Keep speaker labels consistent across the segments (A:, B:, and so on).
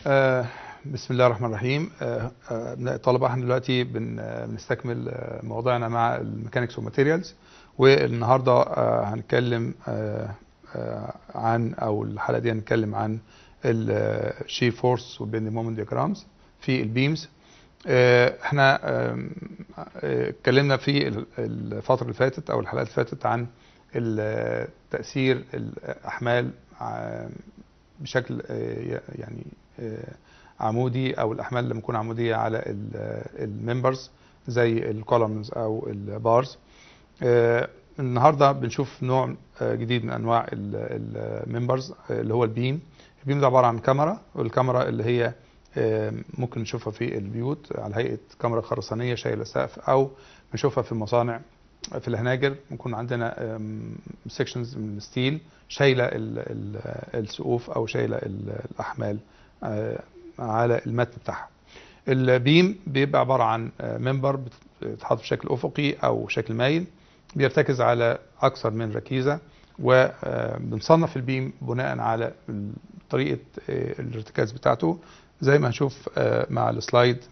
A: آه، بسم الله الرحمن الرحيم. أبناء الطلبة، احنا دلوقتي بنستكمل مواضيعنا مع ال mechanics و materials، والنهارده هنتكلم عن، او الحلقة دي هنتكلم عن ال shear force وال bending moment diagrams في ال beams. احنا اتكلمنا في الفترة اللي فاتت او الحلقات اللي فاتت عن تأثير الأحمال بشكل يعني عمودي، او الاحمال لما تكون عموديه على ال members زي ال columns او ال bars. النهارده بنشوف نوع جديد من انواع ال members اللي هو ال beam. ال beam ده عبارة عن كمرة، والكمرة اللي هي ممكن نشوفها في البيوت على هيئة كمرة خرسانيه شايله سقف، او بنشوفها في المصانع في الهناجر، ممكن عندنا sections من ال steel شايله السقوف او شايله الاحمال على المتن بتاعها. ال beam بيبقى عبارة عن member بيتحط بشكل افقي او شكل مايل، بيرتكز على اكثر من ركيزه، وبنصنف ال beam بناء على طريقه الارتكاز بتاعته زي ما هنشوف مع ال slide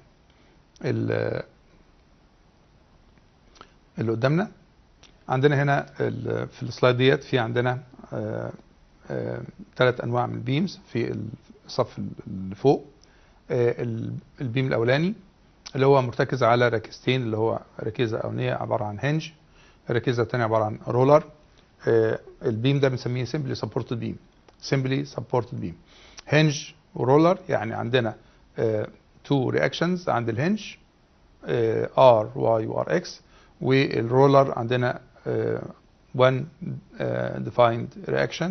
A: اللي قدامنا. عندنا هنا في ال slide ديت في عندنا ثلاث انواع من ال beams في الصف اللي فوق. ال beam الاولاني اللي هو مرتكز على ركيزتين، اللي هو ركيزة اولانيه عبارة عن hinge، الركيزة الثانية عبارة عن roller. ال beam ده بنسميه simply supported beam. simply supported beam، hinge و roller، يعني عندنا two reactions عند ال hinge، R Y و R X، وال roller عندنا 1 defined reaction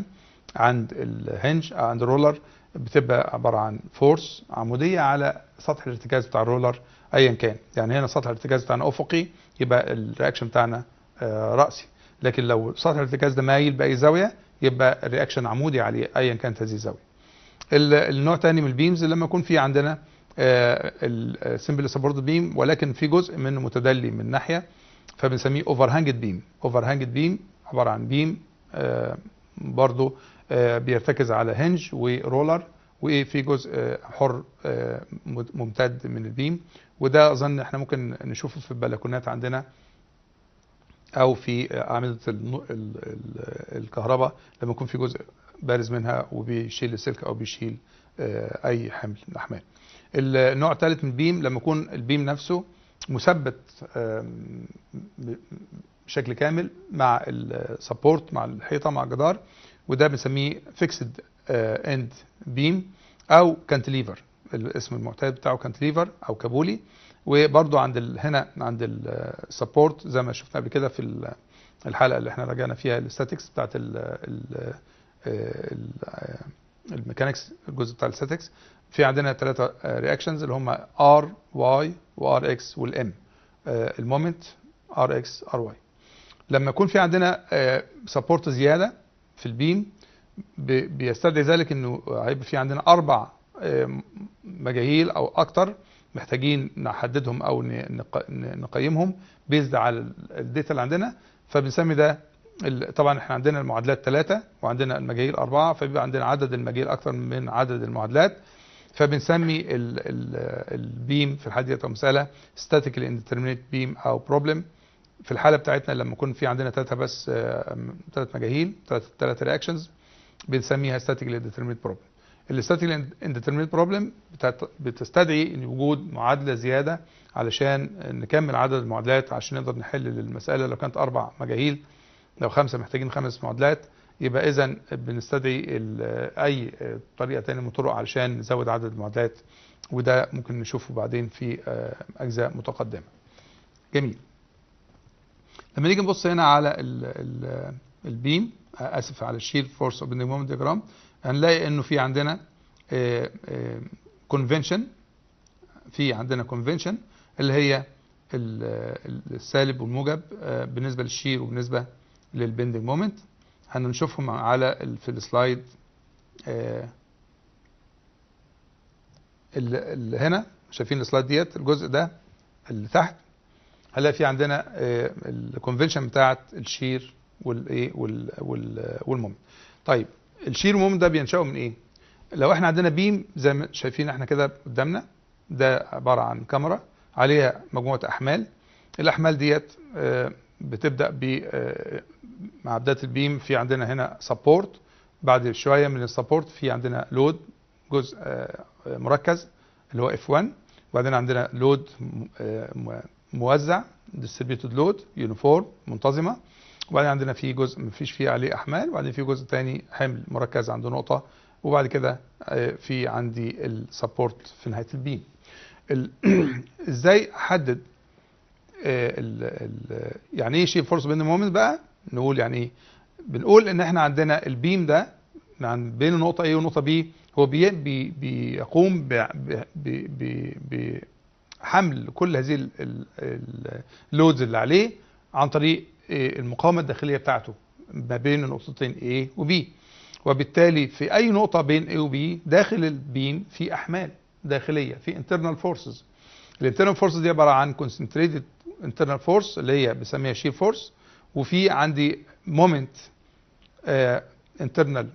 A: عند ال hinge. عند ال roller بتبقى عبارة عن force عموديه على سطح الارتكاز بتاع ال roller ايا كان. يعني هنا سطح الارتكاز بتاعنا افقي، يبقى ال reaction بتاعنا راسي، لكن لو سطح الارتكاز ده مايل باي زاوية يبقى ال reaction عمودي عليه ايا كانت هذه الزاوية. النوع الثاني من ال beams لما يكون في عندنا ال simply supported beam ولكن في جزء منه متدلي من ناحيه، فبنسميه overhanged beam. overhanged beam عبارة عن beam برضو بيرتكز على hinge و roller، وفي جزء حر ممتد من ال beam، وده اظن احنا ممكن نشوفه في البلكونات عندنا او في اعمدة الكهرباء لما يكون في جزء بارز منها وبيشيل السلك او بيشيل اي حمل من الاحمال. النوع الثالث من ال beam لما يكون ال beam نفسه مثبت بشكل كامل مع ال support، مع الحيطه، مع الجدار، وده بنسميه fixed end beam او cantilever. الاسم المعتاد بتاعه cantilever او كابولي. وبرده عند هنا عند ال support زي ما شفنا قبل كده في الحلقة اللي احنا راجعنا فيها ال statics بتاعت ال mechanics، الجزء بتاع ال statics، في عندنا ثلاثة reactions اللي هم R Y و R X وال M، ال moment R X R Y. لما يكون في عندنا support زيادة في ال beam بيستدعي ذلك انه هيبقى في عندنا اربع مجاهيل او اكتر محتاجين نحددهم او نقيمهم based على ال data اللي عندنا، فبنسمي ده، طبعا احنا عندنا المعادلات ثلاثة وعندنا المجاهيل أربعة، فبيبقى عندنا عدد المجاهيل أكثر من عدد المعادلات، فبنسمي ال beam في الحالة دي مسألة statically indeterminate beam أو problem. في الحالة بتاعتنا لما يكون في عندنا ثلاثة بس، ثلاث مجاهيل، ثلاث reactions، بنسميها statically indeterminate problem. ال statically indeterminate problem بتستدعي ان وجود معادلة زيادة علشان نكمل عدد المعادلات عشان نقدر نحل المسالة. لو كانت اربع مجاهيل، لو خمسة محتاجين خمس معادلات، يبقى اذا بنستدعي اي طريقه ثانية من الطرق علشان نزود عدد المعادلات، وده ممكن نشوفه بعدين في اجزاء متقدمة. جميل. لما نيجي نبص هنا على ال beam، اسف، على ال shear force bending moment diagram، هنلاقي انه في عندنا convention، في عندنا convention اللي هي السالب والموجب بالنسبة لل shear وبالنسبة لل bending moment. هنشوفهم على في ال slide اللي هنا. شايفين ال slide ديت؟ الجزء ده اللي تحت هنلاقي في عندنا ال convention بتاعت ال shear والايه وال moment. طيب، ال shear وال moment ده بينشأوا من ايه؟ لو احنا عندنا beam زي ما شايفين احنا كده قدامنا، ده عبارة عن كمرة عليها مجموعة احمال. الاحمال ديت بتبدا ب مع بداية ال beam في عندنا هنا support، بعد شوية من ال support في عندنا load جزء مركز اللي هو F 1، وبعدين عندنا load موزع distributed load uniform منتظمه، وبعدين عندنا في جزء مفيش فيه عليه احمال، وبعدين في جزء تاني حمل مركز عند نقطة، وبعد كده في عندي ال support في نهاية ال beam. ازاي احدد ال يعني ايه shear force bending moment بقى؟ نقول يعني ايه؟ بنقول ان احنا عندنا ال beam ده بين النقطة A والنقطة B هو بي بي بيقوم بحمل كل هذه ال loads اللي عليه عن طريق المقاومة الداخلية بتاعته ما بين النقطتين A و B، وبالتالي في اي نقطة بين A و B داخل ال beam في احمال داخليه، في internal forces. ال internal forces دي عبارة عن concentrated internal force اللي هي بنسميها shear force، وفي عندي moment internal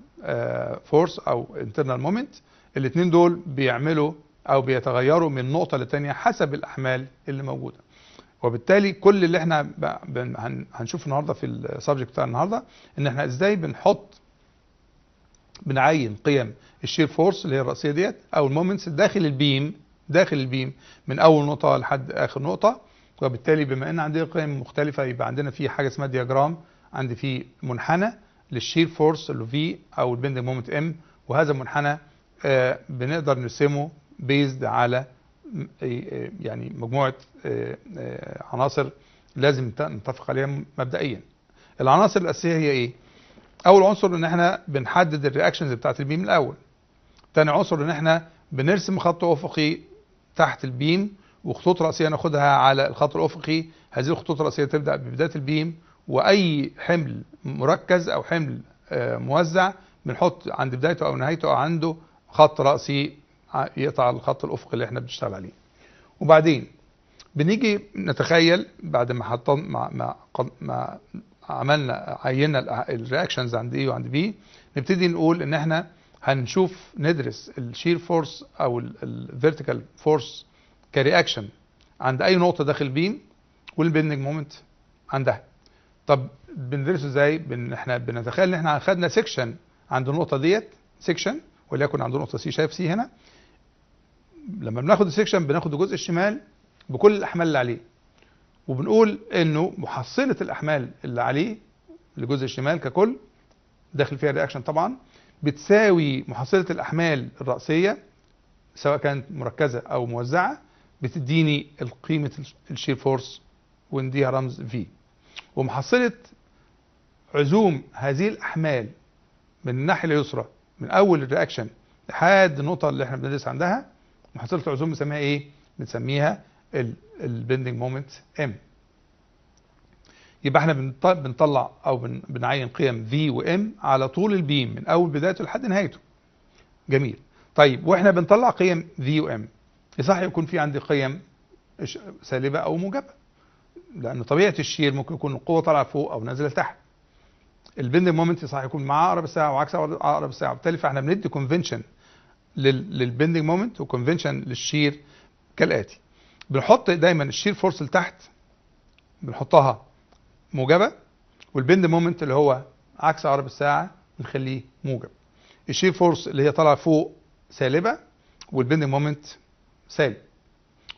A: force او internal moment. الاثنين دول بيعملوا او بيتغيروا من نقطة للثانيه حسب الاحمال اللي موجوده. وبالتالي كل اللي احنا هنشوف النهارده في ال subject بتاع النهارده ان احنا ازاي بنعين قيم ال shear force اللي هي الرأسية ديت او ال moments داخل ال beam من اول نقطة لحد اخر نقطه. وبالتالي بما ان عندنا قيم مختلفة يبقى عندنا في حاجة اسمها diagram، عندي فيه منحنى لل shear force اللي V او ال bending moment M، وهذا المنحنى بنقدر نرسمه based على يعني مجموعة عناصر لازم نتفق عليها مبدئيا. العناصر الاساسية هي ايه؟ اول عنصر ان احنا بنحدد ال reactions بتاعت ال beam الاول. تاني عنصر ان احنا بنرسم خط افقي تحت ال beam وخطوط رأسية ناخدها على الخط الافقي. هذه الخطوط الرأسية تبدأ ببداية ال beam، واي حمل مركز او حمل موزع بنحط عند بدايته او نهايته او عنده خط رأسي يقطع الخط الافقي اللي احنا بنشتغل عليه. وبعدين بنيجي نتخيل بعد ما حطينا ما عملنا عينا ال reactions عند A وعند B، نبتدي نقول ان احنا هنشوف ندرس ال shear force او ال vertical force ك reaction عند اي نقطة داخل beam وال bending moment عندها. طب بندرسه ازاي؟ احنا بنتخيل ان احنا خدنا section عند النقطة ديت، section وليكن عند نقطة C، شايف C هنا؟ لما بناخد ال section بناخد الجزء الشمال بكل الاحمال اللي عليه، وبنقول انه محصله الاحمال اللي عليه الجزء الشمال ككل داخل فيها ال reaction طبعا بتساوي محصله الاحمال الرأسية سواء كانت مركزه او موزعه، بتديني قيمة ال shear force ونديها رمز V. ومحصله عزوم هذه الاحمال من الناحية اليسرى من اول ال reaction لحد النقطة اللي احنا بندرس عندها، محصله العزوم بنسميها ايه؟ بنسميها ال bending moment M. يبقى احنا بنطلع او بنعين قيم V و M على طول ال beam من اول بدايته لحد نهايته. جميل. طيب واحنا بنطلع قيم V و M يصح يكون في عندي قيم سالبه او موجبه، لان طبيعة ال shear ممكن يكون القوة طالعه فوق او نازله لتحت. ال bending moment يصح يكون مع عقرب الساعة وعكس عقرب الساعه، وبالتالي فاحنا بندي convention لل bending moment و convention لل shear كالاتي: بنحط دايما ال shear force لتحت بنحطها موجبه، وال bending moment اللي هو عكس عقرب الساعة بنخليه موجب. ال shear force اللي هي طالعه فوق سالبه، وال bending moment سالب.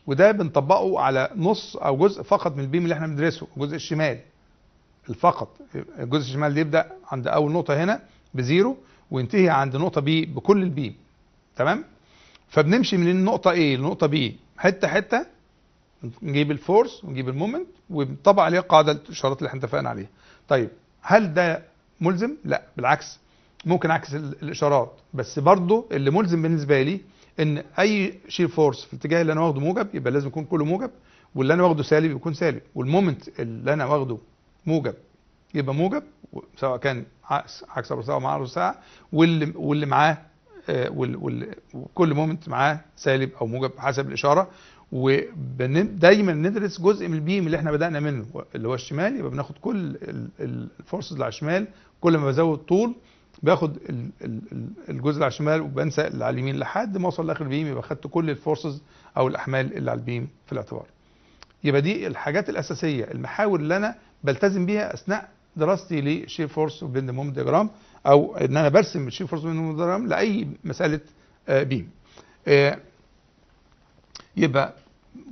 A: وده بنطبقه على نص او جزء فقط من ال beam اللي احنا بندرسه، الجزء الشمال الفقط. الجزء الشمال ده يبدا عند اول نقطة هنا ب zero وينتهي عند نقطة B بكل ال beam. تمام؟ فبنمشي من النقطة A للنقطة B حتة حته، نجيب ال force ونجيب ال moment ونطبق عليها قاعدة الاشارات اللي احنا اتفقنا عليها. طيب هل ده ملزم؟ لا بالعكس، ممكن اعكس الاشارات، بس برضو اللي ملزم بالنسبة لي ان اي shear force في الاتجاه اللي انا واخده موجب يبقى لازم يكون كله موجب، واللي انا واخده سالب يكون سالب، وال moment اللي انا واخده موجب يبقى موجب سواء كان عكس عقرب الساعة او مع عقرب الساعه، واللي معاه وكل moment معاه سالب او موجب حسب الاشاره. ودايما ندرس جزء من ال beam اللي احنا بدأنا منه اللي هو الشمال، يبقى بناخد كل ال forces اللي على الشمال. كل ما بزود طول باخد الجزء اللي على الشمال وبنسى اللي على اليمين لحد ما اوصل لاخر ال beam، يبقى خدت كل ال forces او الاحمال اللي على ال beam في الاعتبار. يبقى دي الحاجات الاساسية، المحاور اللي انا بلتزم بيها اثناء دراستي لل shear force و bending moment diagram، او ان انا برسم ال shear force و bending moment diagram لاي مسالة beam. يبقى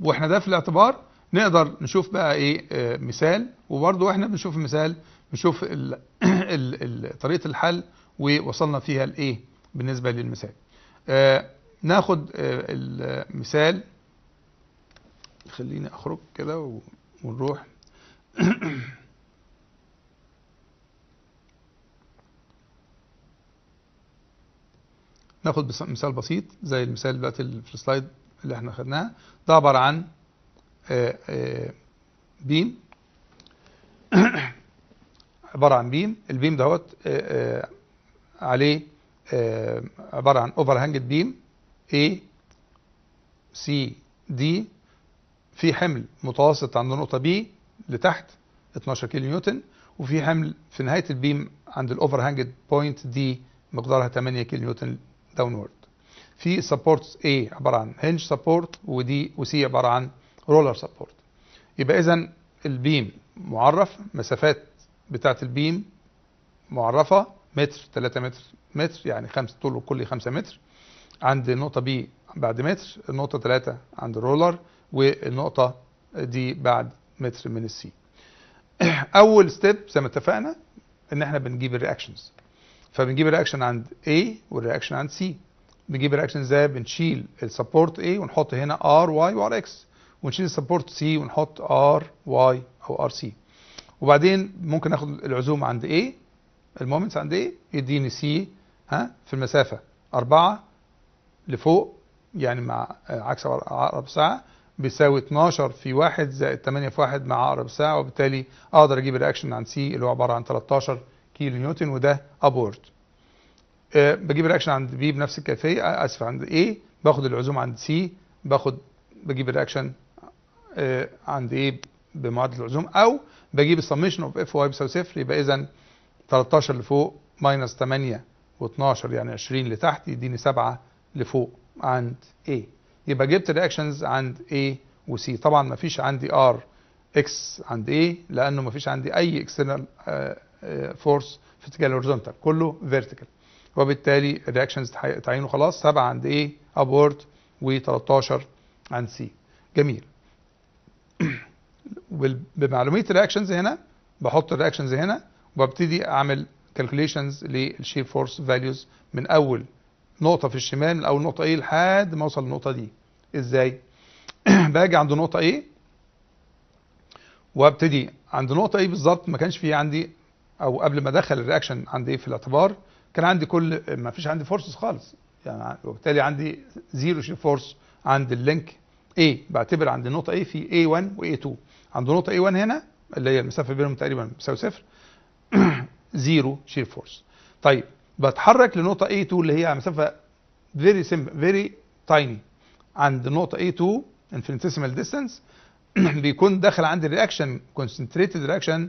A: واحنا ده في الاعتبار نقدر نشوف بقى ايه مثال، وبرضه واحنا بنشوف المثال بنشوف طريقه الحل ووصلنا فيها لايه بالنسبة للمثال. ناخد المثال، خليني اخرج كده ونروح. ناخد مثال بسيط زي المثال دلوقتي في ال slide اللي احنا خدناها. ده عبارة عن beam، عبارة عن beam. ال beam دوت عليه عبارة عن overhanged beam A C D، في حمل متوسط عند نقطة B لتحت 12 كيلو نيوتن، وفي حمل في نهاية ال beam عند ال overhanged point D مقدارها 8 كيلو نيوتن downward. في supports A عبارة عن hinge support، و D و C عبارة عن roller support. يبقى اذا ال beam معرف، مسافات بتاعه ال beam معرفة متر، 3 متر، متر، يعني 5 طوله كل 5 متر. عند النقطة B بعد متر، النقطة 3 عند ال roller، والنقطة D بعد متر من ال C. اول step زي ما اتفقنا ان احنا بنجيب ال reactions، فبنجيب ال reaction عند A وال reaction عند C. بنجيب ال reaction ازاي؟ بنشيل ال support A ونحط هنا R Y و R X، ونشيل ال support C ونحط R Y او R C. وبعدين ممكن ناخد العزوم عند A، ال moments عند A يديني C ها في المسافة 4 لفوق، يعني مع عكس عقرب ساعة، بيساوي 12 في 1 زائد 8 في 1 مع عقرب ساعة، وبالتالي اقدر اجيب ال reaction عند C اللي هو عبارة عن 13 كيلو نيوتن، وده upward. بجيب ال reaction عند B بنفس الكيفية، اسف عند A، باخد العزوم عند C، بجيب ال reaction عند A بمعادلة العزوم، او بجيب ال summation of F Y بيساوي صفر. يبقى اذا 13 لفوق minus 8 و12 يعني 20 لتحت، يديني 7 لفوق عند A. يبقى جبت ال reactions عند A و C. طبعا ما فيش عندي R X عند A لانه ما فيش عندي اي external force في اتجاه ال horizontal، كله vertical، وبالتالي ال reactions تعينوا خلاص 7 عند A upward و13 عند C. جميل. بمعلوميه ال reactions هنا بحط ال reactions هنا وببتدي اعمل calculations لل shear force values من اول نقطة في الشمال، من اول نقطة A لحد ما اوصل للنقطة دي. ازاي؟ باجي عند نقطة A وابتدي عند نقطة A بالظبط، ما كانش في عندي، او قبل ما ادخل ال reaction عند A في الاعتبار، كان عندي كل ما فيش عندي forces خالص، يعني وبالتالي عندي zero shear force عند ال link A. بعتبر عند النقطة A في A1 و A2. عند نقطة A1 هنا اللي هي المسافة بينهم تقريبا بتساوي صفر، zero shear force. طيب بتحرك لنقطة A2 اللي هي مسافة very simple very tiny. عند نقطة A2 infinitesimal distance بيكون داخل عند ال reaction concentrated reaction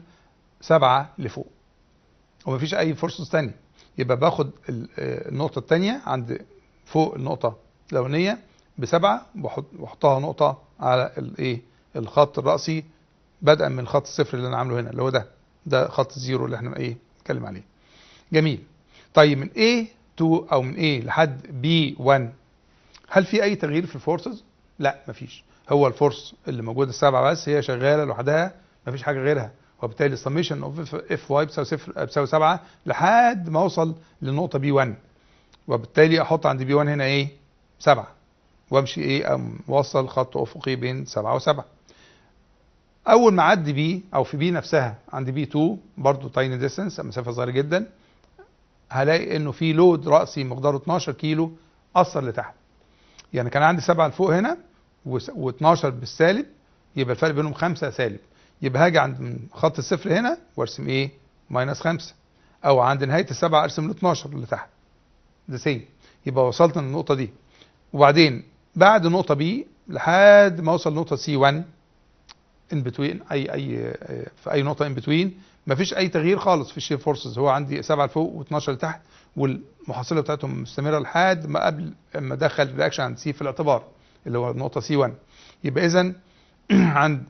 A: 7 لفوق، ومفيش أي forces ثانية. يبقى باخد النقطة الثانية عند فوق النقطة الأولانية ب7، واحطها نقطة على الايه الخط الرأسي بدءا من خط الصفر اللي انا عامله هنا اللي هو ده خط ال zero اللي احنا ايه بنتكلم عليه. جميل. طيب من A2 او من A لحد B1 هل في اي تغيير في ال forces؟ لا مفيش، هو ال force اللي موجودة السبعة بس هي شغالة لوحدها، مفيش حاجة غيرها، وبالتالي ال summation of F Y بتساوي صفر بتساوي 7 لحد ما اوصل للنقطة B1، وبالتالي احط عند B1 هنا ايه 7، وامشي ايه موصل خط افقي بين 7 و7. اول ما اعدي B او في B نفسها عند B 2 برضو tiny distance مسافة صغيرة جدا، هلاقي انه في load راسي مقداره 12 كيلو اثر لتحت. يعني كان عندي 7 لفوق هنا و12 بالسالب، يبقى الفرق بينهم 5 سالب. يبقى هاجي عند خط الصفر هنا وارسم ايه minus 5، او عند نهاية السبعة ارسم ال 12 اللي تحت ده same. يبقى وصلت للنقطة دي. وبعدين بعد نقطة B لحد ما اوصل لنقطة C 1 in between، اي في اي نقطة in between مفيش اي تغيير خالص في ال shear forces، هو عندي 7 لفوق و12 لتحت، والمحصله بتاعتهم مستمرة لحد ما قبل ما ادخل ال reaction عند C في الاعتبار اللي هو النقطة C 1. يبقى اذا عند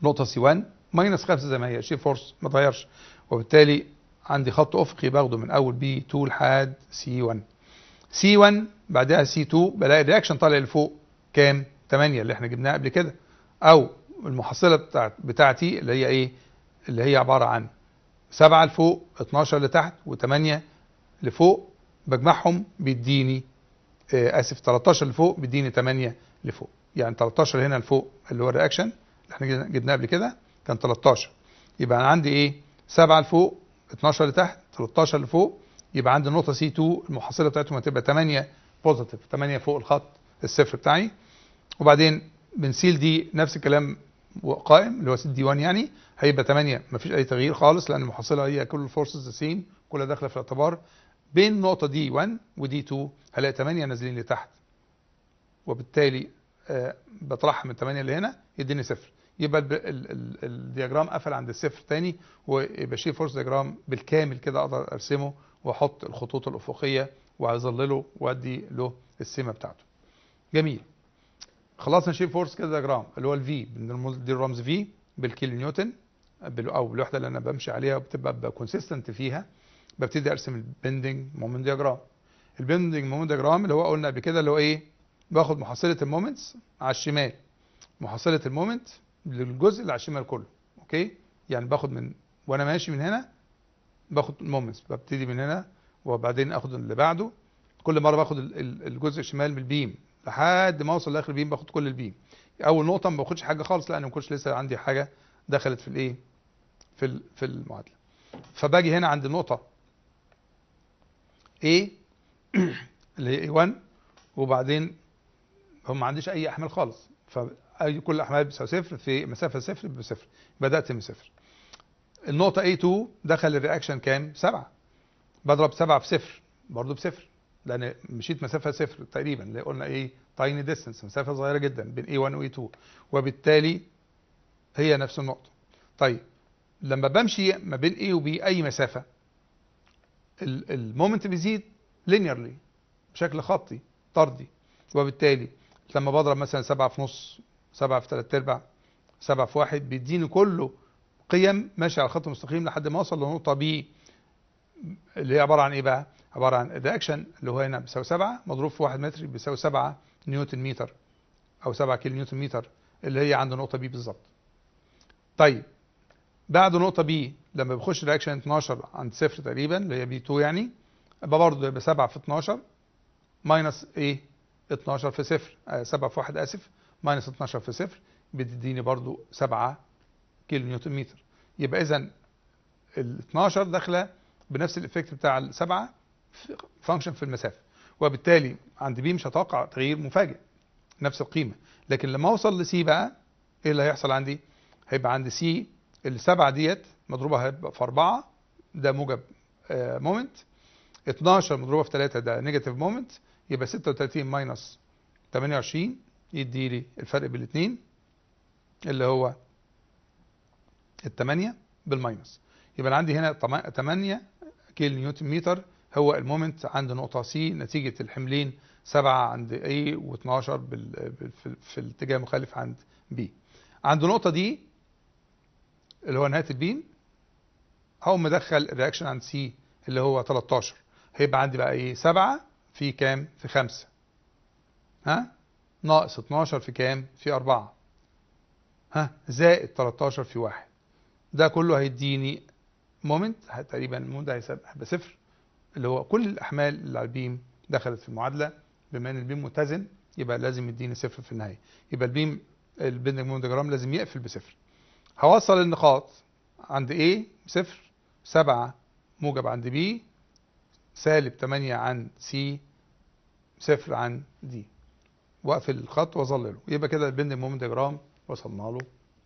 A: نقطة C 1 minus 5 زي ما هي، shear force ما اتغيرش، وبالتالي عندي خط افقي باخده من اول B 2 لحد C 1. C 1 بعدها C 2 بلاقي ال reaction طالع لفوق كام؟ 8 اللي احنا جبناها قبل كده، او المحصلة بتاعتي اللي هي ايه؟ اللي هي عبارة عن 7 لفوق 12 لتحت و8 لفوق، بجمعهم بيديني اسف 13 لفوق بيديني 8 لفوق، يعني 13 هنا لفوق اللي هو ال reaction اللي احنا جبناه قبل كده كان 13. يبقى انا عندي ايه؟ 7 لفوق 12 لتحت 13 لفوق، يبقى عندي النقطة C 2 المحصلة بتاعتهم هتبقى 8 positive، 8 فوق الخط الصفر بتاعي. وبعدين من C ل D نفس الكلام قائم اللي هو C D 1، يعني هيبقى 8 مفيش اي تغيير خالص لان المحصلة هي كل ال forces same كلها داخله في الاعتبار. بين نقطة D 1 و D 2 هلاقي 8 نازلين لتحت، وبالتالي بطرحها من 8 اللي هنا يديني صفر. يبقى ال diagram قفل عند الصفر تاني، ويبقى shear force diagram بالكامل كده اقدر ارسمه واحط الخطوط الافقية واظلله وادي له السمة بتاعته. جميل. خلصنا shear force كده diagram اللي هو ال V، دي الرمز V بالكيلو نيوتن او بالوحدة اللي انا بمشي عليها وبتبقى consistent فيها. ببتدي ارسم ال bending moment diagram. ال bending moment diagram اللي هو قلنا قبل كده اللي هو ايه؟ باخد محصله ال moments على الشمال، محصله ال moment للجزء اللي على الشمال كله، okay؟ يعني باخد من وانا ماشي من هنا باخد ال moments، ببتدي من هنا وبعدين اخد اللي بعده، كل مرة باخد الجزء الشمال من ال beam لحد ما اوصل لاخر ال beam باخد كل ال beam. اول نقطة ما باخدش حاجة خالص لان ما كنتش لسه عندي حاجة دخلت في الايه؟ في المعادلة. فباجي هنا عند النقطة A اللي هي A1، وبعدين هم ما عنديش اي احمال خالص، فاي كل الاحمال بتساوي صفر في مسافة صفر بصفر، بدات من صفر. النقطة A2 دخل ال reaction كام؟ 7، بضرب 7 في صفر برضه بصفر لان مشيت مسافة صفر تقريبا اللي قلنا ايه؟ tiny distance، مسافة صغيرة جدا بين A1 و A2، وبالتالي هي نفس النقطة. طيب لما بمشي ما بين A و B اي مسافة ال moment بيزيد linearly بشكل خطي طردي، وبالتالي لما بضرب مثلا 7 في نص، 7 في 3 ارباع، 7 في 1، بيديني كله قيم ماشية على الخط المستقيم لحد ما اوصل لنقطة B اللي هي عبارة عن ايه بقى؟ عبارة عن ال reaction اللي هو هنا بيساوي 7 مضروب في 1 متر بيساوي 7 نيوتن متر او 7 كيلو نيوتن متر اللي هي عند نقطة B بالظبط. طيب بعد نقطة B لما بخش reaction 12 عند صفر تقريبا اللي هي B 2، يعني يبقى برضه يبقى 7 في 12 minus ايه؟ 12 في صفر، 7 في 1 اسف، minus 12 في صفر بتديني برضه 7 كيلو نيوتن متر. يبقى اذا ال 12 داخله بنفس ال effect بتاع السبعة function في المسافة، وبالتالي عند B مش هتوقع تغيير مفاجئ، نفس القيمة. لكن لما اوصل ل C بقى ايه اللي هيحصل عندي؟ هيبقى عند C السبعة ديت مضروبة هيبقى في 4 ده موجب moment، 12 مضروبة في 3 ده negative moment، يبقى 36 minus 28 يدي لي الفرق بين الاثنين اللي هو الثمانية بال minus. يبقى انا عندي هنا 8 كيلو نيوتن متر هو ال moment عند نقطة C نتيجة الحملين 7 عند A و12 في الاتجاه المخالف عند B. عند نقطة D اللي هو نهاية ال beam هقوم مدخل ال reaction عند C اللي هو 13، هيبقى عندي بقى ايه؟ 7 في كام؟ في 5، ها؟ ناقص 12 في كام؟ في 4، ها؟ زائد 13 في 1، ده كله هيديني moment تقريبا ال moment ده هيبقى صفر اللي هو كل الاحمال اللي على ال beam دخلت في المعادلة. بما ان ال beam متزن يبقى لازم يديني صفر في النهاية، يبقى ال beam ال bending moment diagram لازم يقفل بصفر. هوصل النقاط عند A صفر، 7 موجب عند B، سالب 8 عند C، صفر عند D، واقفل الخط واظلله. يبقى كده ال bending moment diagram وصلنا له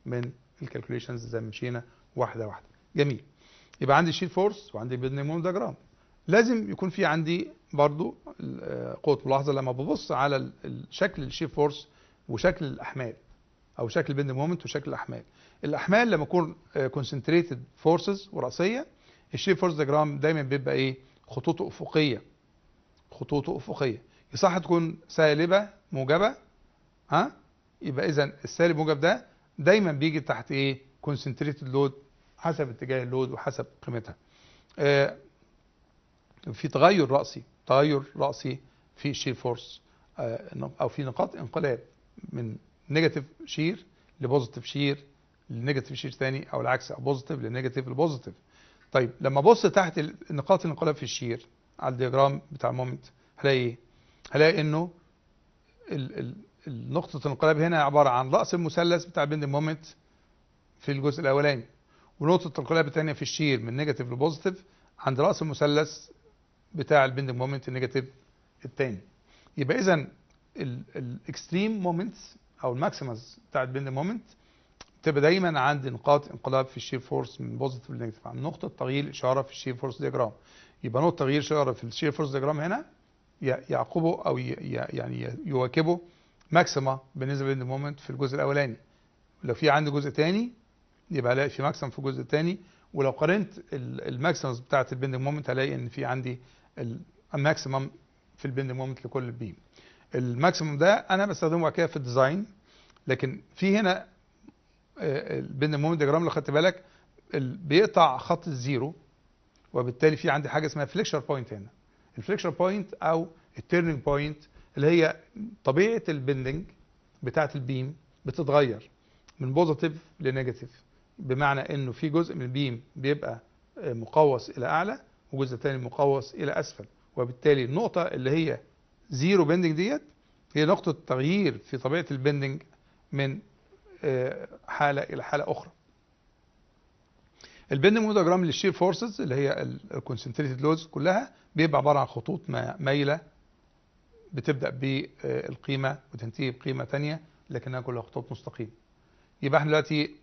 A: من ال calculations زي ما مشينا واحدة واحدة. جميل. يبقى عندي shear force وعندي bending moment diagram. لازم يكون في عندي برضو قوة ملاحظة لما ببص على شكل ال shear force وشكل الاحمال او شكل ال bending moment وشكل الاحمال. الاحمال لما يكون concentrated forces وراسيه، ال shear force diagram دايما بيبقى ايه؟ خطوطه افقيه، خطوطه افقيه. يصح تكون سالبه موجبه، ها؟ يبقى اذا السالب موجب ده دايما بيجي تحت ايه؟ concentrated load، حسب اتجاه ال load وحسب قيمتها. في تغير رأسي، تغير رأسي في ال shear force، او في نقاط انقلاب من negative shear ل positive shear ل negative shear ثاني، او العكس، او positive ل negative ل positive. طيب لما ابص تحت نقاط الانقلاب في ال shear على ال diagram بتاع ال moment هلاقي ايه؟ هلاقي انه نقطة الانقلاب هنا عبارة عن رأس المثلث بتاع bending moment في الجزء الأولاني، ونقطة الانقلاب الثانية في ال shear من negative ل positive عند رأس المثلث بتاع ال bending moment ال negative الثاني. يبقى إذا ال extreme moments أو ال maximums بتاع ال bending moment بتبقى دايما عند نقاط انقلاب في ال shear force من positive ل negative، عند نقطة تغيير إشارة في ال shear force diagram. يبقى نقطة تغيير إشارة في ال shear force diagram هنا يعقبه أو يعني يواكبه maxima بالنسبة لل moment في الجزء الأولاني. لو في عندي جزء تاني يبقى الاقي في maximum في الجزء الثاني، ولو قارنت ال maximums بتاعت ال bending moment هلاقي ان في عندي ال maximum في ال bending moment لكل beam. ال maximum ده انا بستخدمه بعد كده في ال design، لكن في هنا ال bending moment diagram لو خدت بالك بيقطع خط ال zero، وبالتالي في عندي حاجة اسمها flexure point هنا. ال flexure point او ال turning point اللي هي طبيعة ال bending بتاعت ال beam بتتغير من positive ل negative، بمعنى انه في جزء من ال beam بيبقى مقوس الى اعلى وجزء تاني مقوس الى اسفل، وبالتالي النقطة اللي هي zero bending ديت هي نقطة تغيير في طبيعة ال bending من حاله الى حاله اخرى. ال bending diagram لل shear forces اللي هي ال concentrated loads كلها بيبقى عبارة عن خطوط مايلة بتبدا بالقيمة وتنتهي بقيمة ثانية، لكنها كلها خطوط مستقيمة. يبقى احنا دلوقتي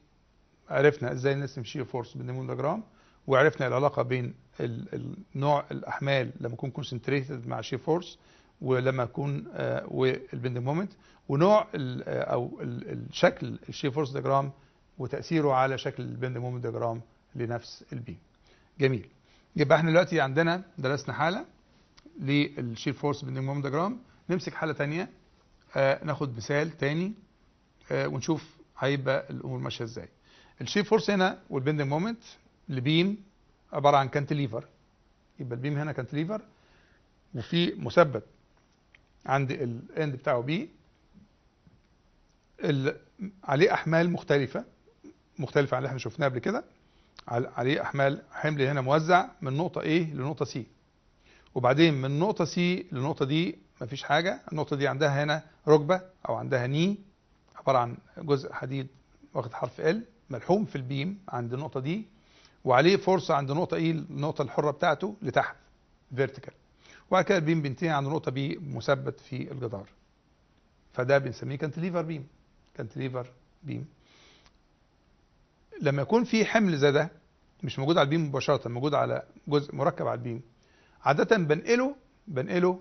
A: عرفنا ازاي نرسم shear force bending diagram، وعرفنا العلاقة بين نوع الاحمال لما يكون concentrated مع shear force ولما يكون وال bending moment، ونوع او الشكل ال shear force diagram وتاثيره على شكل ال bending moment diagram لنفس ال beam. جميل. يبقى احنا دلوقتي عندنا درسنا حاله لل shear force bending moment diagram. نمسك حاله ثانية، ناخد مثال تاني، ونشوف هيبقى الامور ماشية ازاي. ال shear force هنا وال bending moment ل beam عبارة عن cantilever. يبقى ال beam هنا cantilever وفي مثبت عند ال end بتاعه B، عليه احمال مختلفة، مختلفة عن اللي احنا شفناه قبل كده. عليه احمال، حمل هنا موزع من نقطة A لنقطة C، وبعدين من نقطة C لنقطة D مفيش حاجة. النقطة D عندها هنا ركبه او عندها knee عبارة عن جزء حديد واخد حرف L ملحوم في ال beam عند النقطة D، وعليه force عند نقطة E النقطة الحرة بتاعته لتحت vertical، وبعد كده ال beam بينتهي عند نقطة B مثبت في الجدار. فده بنسميه cantilever beam. cantilever beam لما يكون في حمل زي ده مش موجود على ال beam مباشرة، موجود على جزء مركب على ال beam، عادة بنقله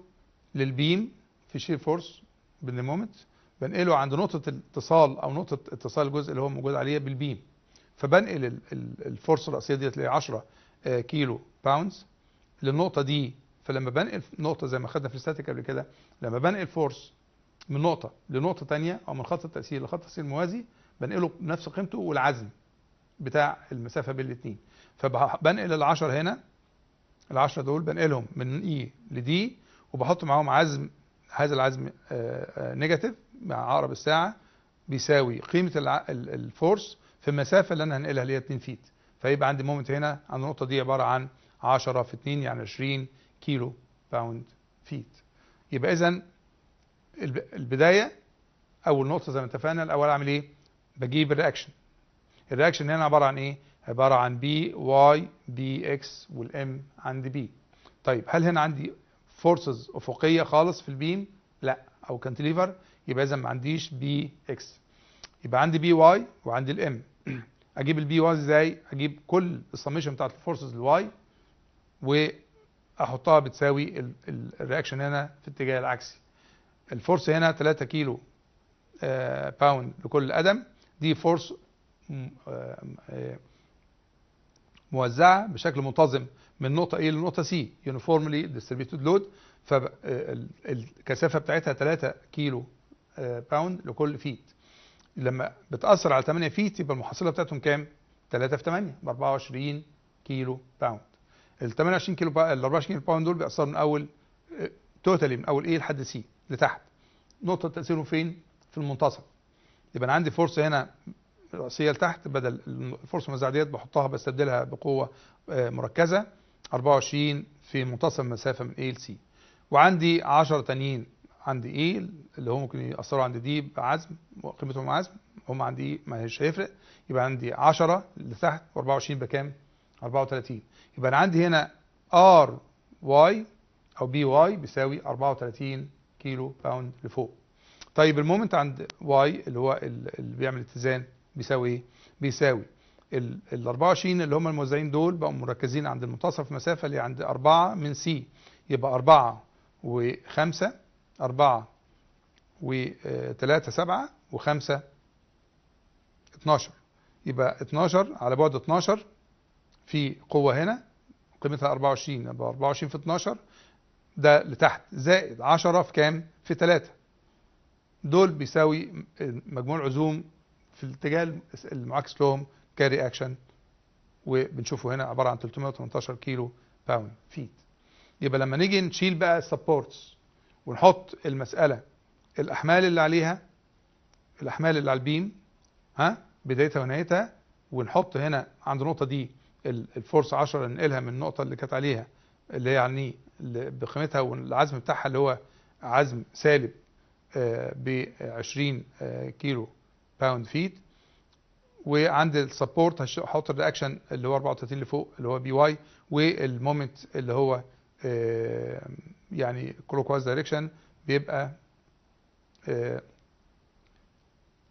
A: لل beam في shear force bending moment، بنقله عند نقطة الاتصال او نقطة اتصال الجزء اللي هو موجود عليه بال beam. فبنقل ال force الرأسية ديت اللي هي 10 كيلو pounds للنقطة D. فلما بنقل نقطة زي ما خدنا في ال static قبل كده، لما بنقل force من نقطة لنقطة ثانية او من خط التأثير لخط التأثير الموازي، بنقله بنفس قيمته والعزم بتاع المسافة بين الاثنين. فبنقل العشر هنا، العشرة دول بنقلهم من E ل D، وبحط معاهم عزم، هذا العزم negative مع عقرب الساعة بيساوي قيمة ال force في المسافة اللي انا هنقلها اللي هي 2 feet. فيبقى عندي moment هنا عند النقطة دي عبارة عن 10 في 2 يعني 20 كيلو pound feet. يبقى اذا البداية اول نقطة زي ما اتفقنا، الاول اعمل ايه؟ بجيب ال reaction. ال reaction هنا عبارة عن ايه؟ عبارة عن P Y P X وال M عند B. طيب هل هنا عندي forces افقية خالص في ال beam؟ لا، او cantilever، يبقى اذا ما عنديش P X، يبقى عندي P Y وعندي ال M. اجيب ال P Y ازاي؟ اجيب كل ال summation بتاعت ال forces ال Y واحطها بتساوي ال reaction هنا في الاتجاه العكسي. ال force هنا 3 كيلو pound لكل قدم، دي force موزعة بشكل منتظم من نقطة A لنقطة C، uniformly distributed load، فالكثافه بتاعتها 3 كيلو pound لكل feet. لما بتاثر على 8 feet يبقى المحصلة بتاعتهم كام؟ 3 في 8 ب 24 كيلو pound. ال 28 كيلو ال 24 كيلو pound دول بيأثروا من اول totally من اول A لحد C لتحت. نقطة تاثيرهم فين؟ في المنتصف. يبقى انا عندي force هنا رأسية لتحت، بدل ال force الموزعه ديت بحطها بستبدلها بقوة مركزه 24 في منتصف المسافة من A ل C. وعندي 10 تانيين عند A اللي هم ممكن يأثروا عند D بعزم وقيمتهم عزم، هم عند E ما هيش هيفرق. يبقى عندي 10 لتحت و24 بكام؟ 34. يبقى انا عندي هنا R Y او P Y بيساوي 34 كيلو pound لفوق. طيب ال moment عند Y اللي هو اللي بيعمل اتزان بيساوي ايه؟ بيساوي ال 24 اللي هم الموزعين دول بقوا مركزين عند المنتصف المسافة اللي عند 4 من C، يبقى 4 و5، 4 و3 7 و5 12، يبقى 12 على بعد 12 في قوة هنا قيمتها 24، يبقى 24 في 12 ده لتحت زائد 10 في كام؟ في 3، دول بيساوي مجموع العزوم في الاتجاه المعاكس لهم ك reaction، وبنشوفه هنا عبارة عن 318 كيلو pound feet. يبقى لما نيجي نشيل بقى ال supports ونحط المسألة الأحمال اللي عليها، الأحمال اللي على ال beam ها بدايتها ونهايتها، ونحط هنا عند النقطة دي ال force 10 ننقلها من النقطة اللي كانت عليها اللي هي يعني بقيمتها والعزم بتاعها اللي هو عزم سالب ب 20 كيلو pound feet. وعند ال support هحط ال reaction اللي هو 34 لفوق اللي هو P Y، وال moment اللي هو يعني clockwise direction بيبقى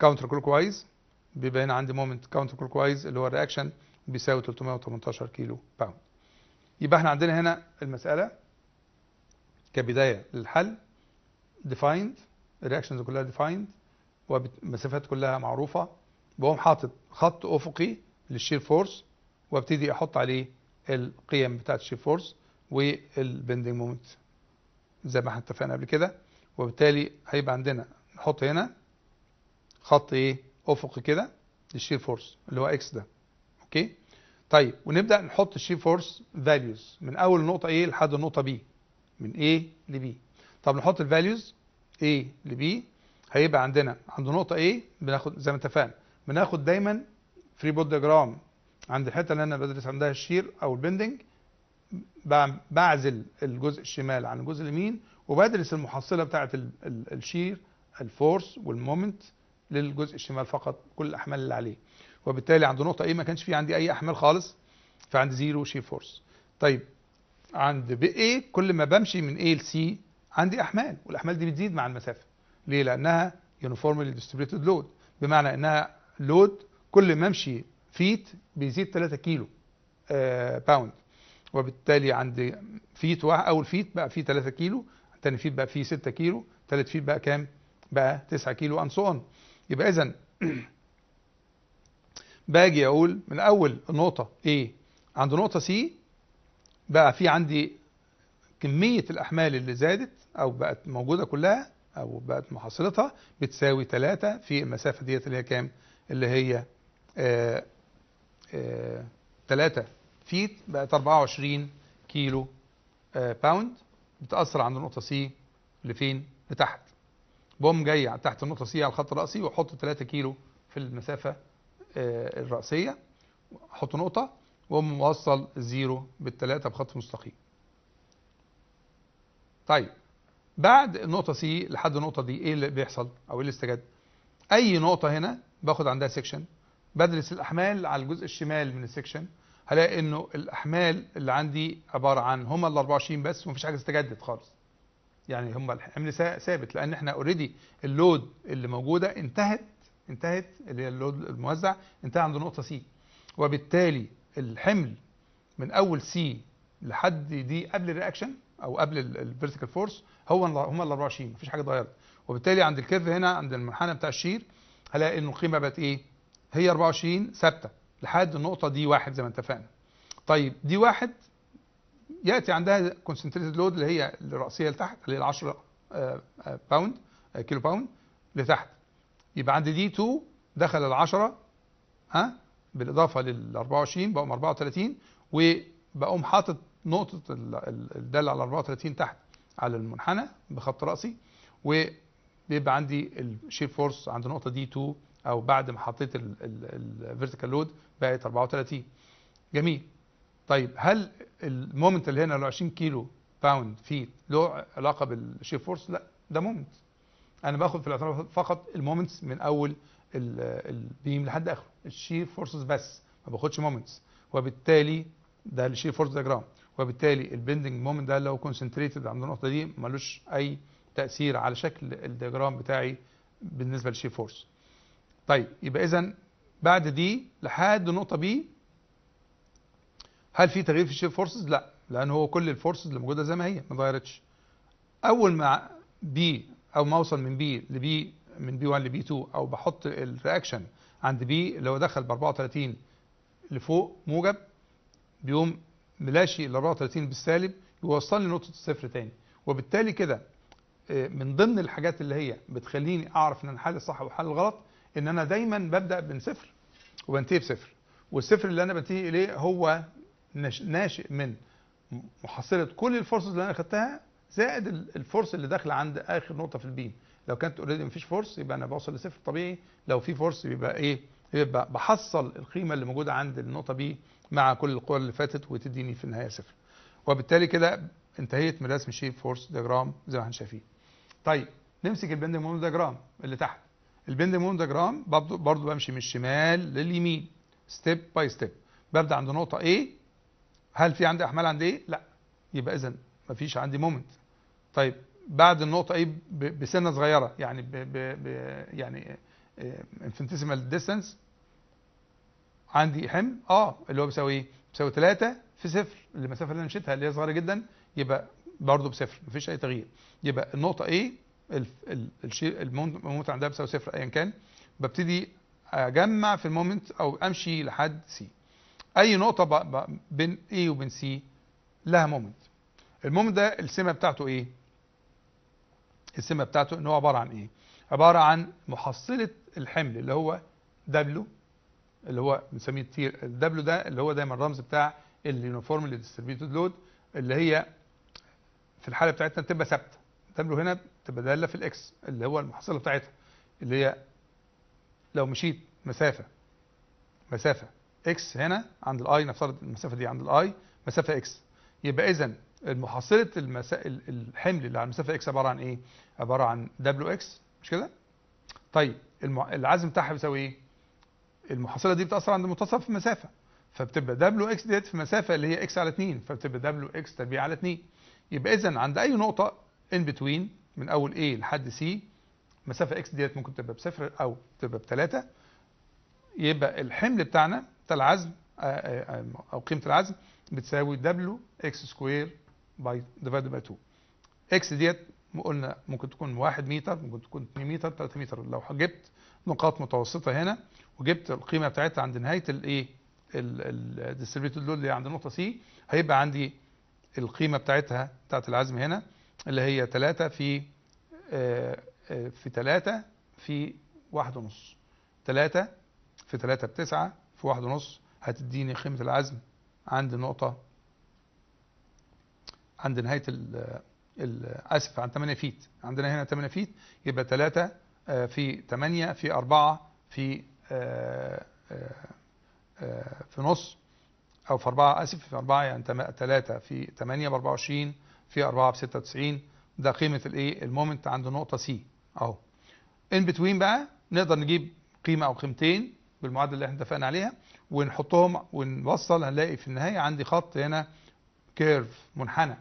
A: counter clockwise، بيبقى هنا عندي moment counter clockwise اللي هو ال reaction بيساوي 318 كيلو pound. يبقى احنا عندنا هنا المسألة كبداية للحل defined، ال reactions كلها defined والمسافات كلها معروفة. بقوم حاطط خط افقي لل shear force وابتدي احط عليه القيم بتاعت ال shear force وال bending moment زي ما احنا اتفقنا قبل كده. وبالتالي هيبقى عندنا نحط هنا خط ايه افقي كده لل shear force اللي هو X ده، okay. طيب ونبدا نحط ال shear force values من اول نقطة A لحد النقطة B، من A ل B. طب نحط ال values A ل B، هيبقى عندنا عند نقطة A بناخد زي ما اتفقنا بناخد دايما free body diagram عند الحتة اللي انا بدرس عندها ال shear او ال bending، بعزل الجزء الشمال عن الجزء اليمين وبدرس المحصلة بتاعه ال shear ال force وال moment للجزء الشمال فقط، كل الاحمال اللي عليه. وبالتالي عند نقطة A ما كانش في عندي اي احمال خالص، فعندي zero shear force. طيب عند B A كل ما بمشي من A ل C عندي احمال، والاحمال دي بتزيد مع المسافة. ليه؟ لانها uniformly distributed load، بمعنى انها load كل ما امشي feet بيزيد 3 كيلو pound. وبالتالي عند feet واحد، اول feet بقى فيه 3 كيلو، ثاني feet بقى فيه 6 كيلو، ثالث feet بقى كام؟ بقى 9 كيلو and so on. يبقى اذا باجي اقول من اول نقطة A عند نقطة C بقى في عندي كمية الاحمال اللي زادت او بقت موجودة كلها او بقت محصلتها بتساوي 3 في المسافة ديت اللي هي كام؟ اللي هي 3 feet، بقت 24 كيلو pound بتأثر عند النقطة C لفين؟ لتحت. بقوم جاي تحت النقطة C على الخط الرأسي واحط 3 كيلو في المسافة الرأسية، احط نقطة واقوم موصل ال zero بالثلاثة بخط مستقيم. طيب بعد النقطة C لحد النقطة D ايه اللي بيحصل او ايه اللي استجد؟ اي نقطة هنا باخد عندها section، بدرس الاحمال على الجزء الشمال من ال section، هلاقي انه الاحمال اللي عندي عبارة عن هما ال 24 بس ومفيش حاجة استجدت خالص. يعني هما الحمل ثابت لان احنا already ال load اللي موجودة انتهت اللي هي ال load الموزع انتهى عند النقطة C، وبالتالي الحمل من اول C لحد D قبل ال reaction او قبل ال vertical force هو هما ال 24، مفيش حاجة اتغيرت. وبالتالي عند ال curve هنا عند المنحنى بتاع ال shear هلاقي انه القيمة بقت ايه؟ هي 24 ثابتة لحد النقطة D 1 زي ما اتفقنا. طيب D 1 ياتي عندها concentrated load اللي هي الراسية لتحت، اللي هي 10 pound، كيلو pound لتحت. يبقى عندي D 2 دخل ال 10، ها، بالاضافة لل 24 بقوم 34، وبقوم حاطط نقطة الدالة على 34 تحت على المنحنى بخط راسي، وبيبقى عندي ال shear force عند نقطة D 2 او بعد ما حطيت ال vertical load بقت 34. جميل. طيب هل ال moment اللي هنا ال 20 كيلو pound feet له علاقة بال shear force؟ لا، ده moment. انا باخد في الاعتبار فقط ال moments من اول ال beam لحد اخره، ال shear forces بس، ما باخدش moments، وبالتالي ده ال shear force diagram، وبالتالي ال bending moment ده لو concentrated عند النقطة دي ملوش اي تاثير على شكل ال diagram بتاعي بالنسبة لل shear force. طيب يبقى اذا بعد D لحد النقطة B هل في تغيير في ال shear forces؟ لا، لان هو كل ال forces اللي موجودة زي ما هي ما اتغيرتش. اول ما B او ما اوصل من B ل B، من B 1 ل B 2، او بحط ال reaction عند B اللي هو دخل ب 34 لفوق موجب، بيقوم ملاشي ال 34 بالسالب يوصلني لنقطة الصفر تاني. وبالتالي كده من ضمن الحاجات اللي هي بتخليني اعرف ان انا حل الصح وحل الغلط ان انا دايما ببدا من صفر وبنتهي بصفر، والصفر اللي انا بنتهي اليه هو ناشئ من محصله كل ال forces اللي انا خدتها زائد ال force اللي داخله عند اخر نقطة في ال beam. لو كانت already مفيش force يبقى انا بوصل لصفر طبيعي، لو في force يبقى ايه؟ يبقى بحصل القيمة اللي موجودة عند النقطة B مع كل القوى اللي فاتت وتديني في النهاية صفر. وبالتالي كده انتهيت من رسم shear force diagram زي ما احنا شايفين. طيب نمسك ال bending moment diagram اللي تحت. ال bending moment diagram برضه بمشي من الشمال لليمين step by step. ببدا عند نقطة A، هل في عندي احمال عند A؟ لا، يبقى اذا مفيش عندي moment. طيب بعد النقطة A بسنة صغيرة، يعني ب ب ب يعني infinitesimal distance، عندي حمل اللي هو بيساوي ايه؟ بيساوي 3 في صفر المسافة اللي انا مشيتها اللي هي صغيرة جدا، يبقى برضه بصفر، مفيش اي تغيير. يبقى النقطة A ال moment عندها بيساوي صفر ايا كان. ببتدي اجمع في ال moment او امشي لحد C. اي نقطة بين A وبين C لها moment. ال moment ده السمة بتاعته ايه؟ السمة بتاعته ان هو عبارة عن ايه؟ عبارة عن محصله الحمل اللي هو W، اللي هو بنسميه ال tear. ال W ده اللي هو دايما الرمز بتاع ال uniformly distributed load، اللي هي في الحالة بتاعتنا بتبقى ثابتة. W هنا بتبقى داله في ال X اللي هو المحصلة بتاعتها، اللي هي لو مشيت مسافه X هنا عند ال I، نفترض المسافة دي عند ال I مسافة X، يبقى اذا المحصلة الحمل اللي على المسافة X عبارة عن ايه؟ عبارة عن W X، مش كده؟ طيب العزم بتاعها بيساوي ايه؟ المحصلة دي بتاثر عند منتصف المسافة، فبتبقى W X ديت في مسافة اللي هي X على 2، فبتبقى W X تربيع على 2. يبقى اذا عند اي نقطة in between من اول A لحد C مسافة X ديت ممكن تبقى بصفر او تبقى بثلاثة، يبقى الحمل بتاعنا بتاع العزم او قيمة العزم بتساوي W X square by divided by 2. X ديت قلنا ممكن تكون 1 متر، ممكن تكون 2 متر، 3 متر. لو جبت نقاط متوسطه هنا وجبت القيمة بتاعتها عند نهاية الايه ال distributed load اللي عند النقطة C، هيبقى عندي القيمة بتاعتها بتاعت العزم هنا اللي هي 3 في 3 في 1.5، 3 في 3 ب9 في 1.5، هتديني قيمة العزم عند النقطة عند نهاية ال اسف عند 8 feet. عندنا هنا 8 feet، يبقى 3 في 8 في 4 في نص، او في 4، اسف في 4، يعني 3 في 8 ب 24 في 4 ب 96. ده قيمة الايه ال moment عند نقطة C اهو. in between بقى نقدر نجيب قيمة او قيمتين بالمعادله اللي احنا اتفقنا عليها ونحطهم ونوصل، هنلاقي في النهاية عندي خط هنا curve منحنى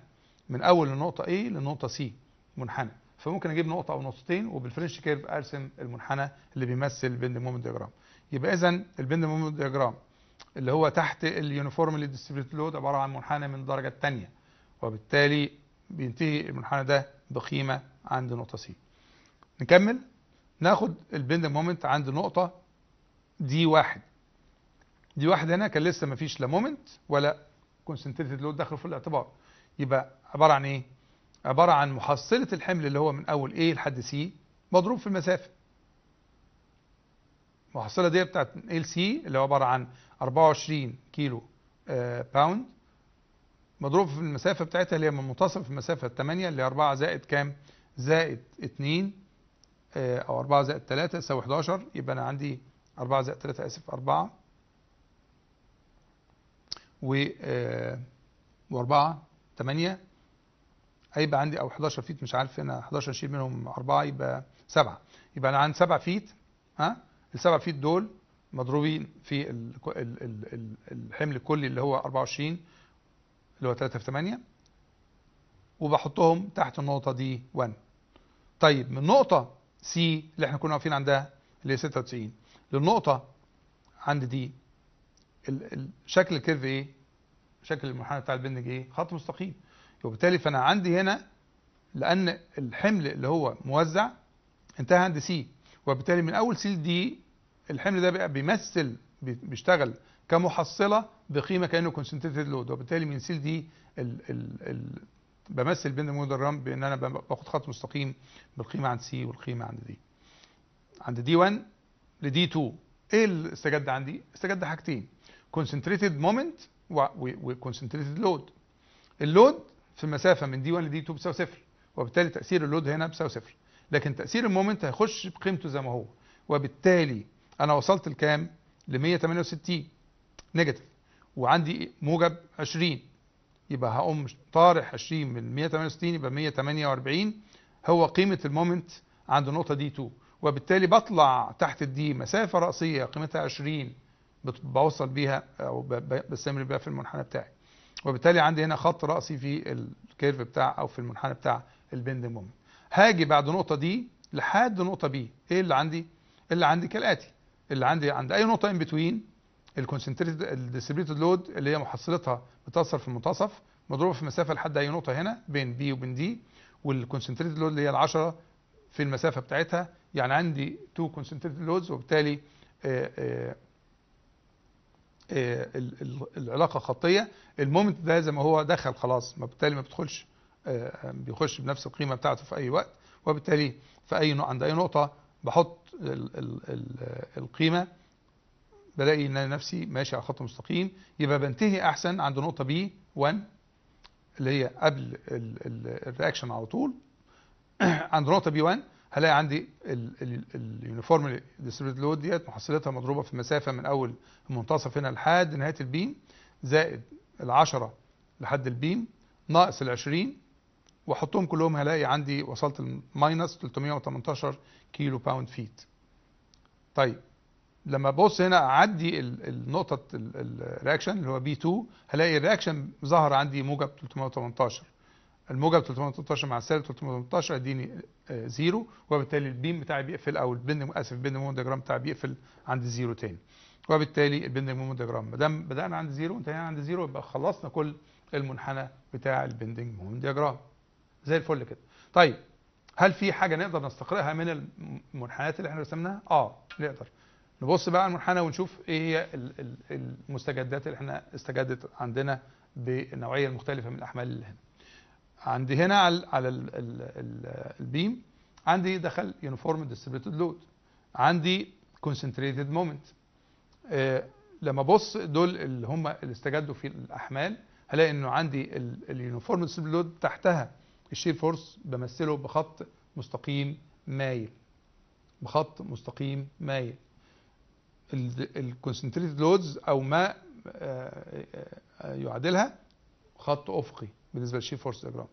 A: من اول النقطة A للنقطة C منحنى، فممكن اجيب نقطة او نقطتين وبال French curve ارسم المنحنى اللي بيمثل ال bending moment diagram. يبقى اذا ال bending moment diagram اللي هو تحت ال uniformly distributed load عبارة عن منحنى من الدرجة الثانية، وبالتالي بينتهي المنحنى ده بقيمة عند نقطة C. نكمل ناخد ال bending moment عند نقطة D 1. D 1 هنا كان لسه ما فيش لا moment ولا concentrated load داخل في الاعتبار، يبقى عبارة عن ايه؟ عبارة عن محصله الحمل اللي هو من اول A لحد C مضروب في المسافة. المحصلة دي بتاعت من A ل C اللي هو عبارة عن 24 كيلو pound مضروب في المسافة بتاعتها اللي هي من منتصف المسافة 8 اللي هي 4 زائد كام؟ زائد 2 او 4 زائد 3 يساوي 11. يبقى انا عندي 4 زائد 3، اسف 4 و و4 8، هيبقى عندي او 11 feet، مش عارف هنا 11 شيل منهم 4 يبقى 7، يبقى انا عندي 7 feet. ها ال7 feet دول مضروبين في الحمل الكلي اللي هو 24 اللي هو 3 في 8، وبحطهم تحت النقطة D 1. طيب من نقطة C اللي احنا كنا واقفين عندها اللي هي 96 للنقطة عند D، شكل ال curve ايه؟ شكل المنحنى بتاع ال bending ايه؟ خط مستقيم. وبالتالي فانا عندي هنا لان الحمل اللي هو موزع انتهى عند C، وبالتالي من اول C ل D الحمل ده بقى بيمثل بيشتغل كمحصله بقيمة كانه concentrated load، وبالتالي من C ل D ال بمثل bending moment diagram بان انا باخد خط مستقيم بالقيمة عند C والقيمة عند D. عند D 1 ل D 2 ايه اللي استجد عندي؟ استجد حاجتين، concentrated moment و concentrated load. ال load في مسافة من D 1 ل D 2 بتساوي صفر، وبالتالي تاثير ال load هنا بيساوي صفر، لكن تاثير ال moment هيخش بقيمته زي ما هو، وبالتالي انا وصلت لكام؟ ل 168 negative، وعندي موجب 20، يبقى هقوم طارح 20 من 168 يبقى 148 هو قيمة ال moment عند النقطة D 2، وبالتالي بطلع تحت ال D مسافة راسية قيمتها 20 بوصل بيها او بستمر بيها في المنحنى بتاعي، وبالتالي عندي هنا خط راسي في ال curve بتاع او في المنحنى بتاع ال bending moment. هاجي بعد نقطة D لحد نقطة B، ايه اللي عندي؟ اللي عندي كالاتي، اللي عندي عند اي نقطة in between ال concentrated ال distributed load اللي هي محصلتها بتأثر في المنتصف مضروبة في مسافة لحد اي نقطة هنا بين B وبين D، وال concentrated load اللي هي ال10 في المسافة بتاعتها، يعني عندي 2 concentrated loads، وبالتالي العلاقة خطيه. ال moment ده زي ما هو دخل خلاص، ما بالتالي ما بيدخلش، بيخش بنفس القيمة بتاعته في اي وقت، وبالتالي في اي عند اي نقطة بحط ال ال ال القيمة بلاقي ان انا نفسي ماشي على خط مستقيم، يبقى بنتهي احسن عند نقطة B 1 اللي هي قبل ال reaction على طول. عند نقطة B 1 هلاقي عندي ال uniform distributed load ديت محصلتها مضروبة في مسافة من اول المنتصف هنا لحد نهاية ال beam زائد ال10 لحد ال beam ناقص ال20، واحطهم كلهم هلاقي عندي وصلت ال minus 318 كيلو pound feet. طيب لما ابص هنا اعدي النقطة ال reaction اللي هو B 2 هلاقي ال reaction ظهر عندي موجب 318، الموجب 318 مع السالب 318 اديني zero، وبالتالي ال beam بتاعي بيقفل او ال bend اسف ال bend moment diagram بتاعي بيقفل عند zero تاني، وبالتالي ال bending moment diagram ما دام بدانا عند zero وانتهينا عند zero يبقى خلصنا كل المنحنى بتاع ال bending moment diagram زي الفل كده. طيب هل في حاجة نقدر نستقرئها من المنحنيات اللي احنا رسمناها؟ نقدر نبص بقى على المنحنى ونشوف ايه هي المستجدات اللي احنا استجدت عندنا بالنوعيه المختلفة من الاحمال اللي هنا. عندي هنا على ال beam عندي دخل uniform distributed load، عندي concentrated moment. لما ابص دول اللي هم اللي استجدوا في الاحمال هلاقي انه عندي ال uniform distributed load تحتها ال shear force بمثله بخط مستقيم مايل، بخط مستقيم مايل. ال concentrated loads او ما يعادلها خط افقي بالنسبة لل shear force diagram.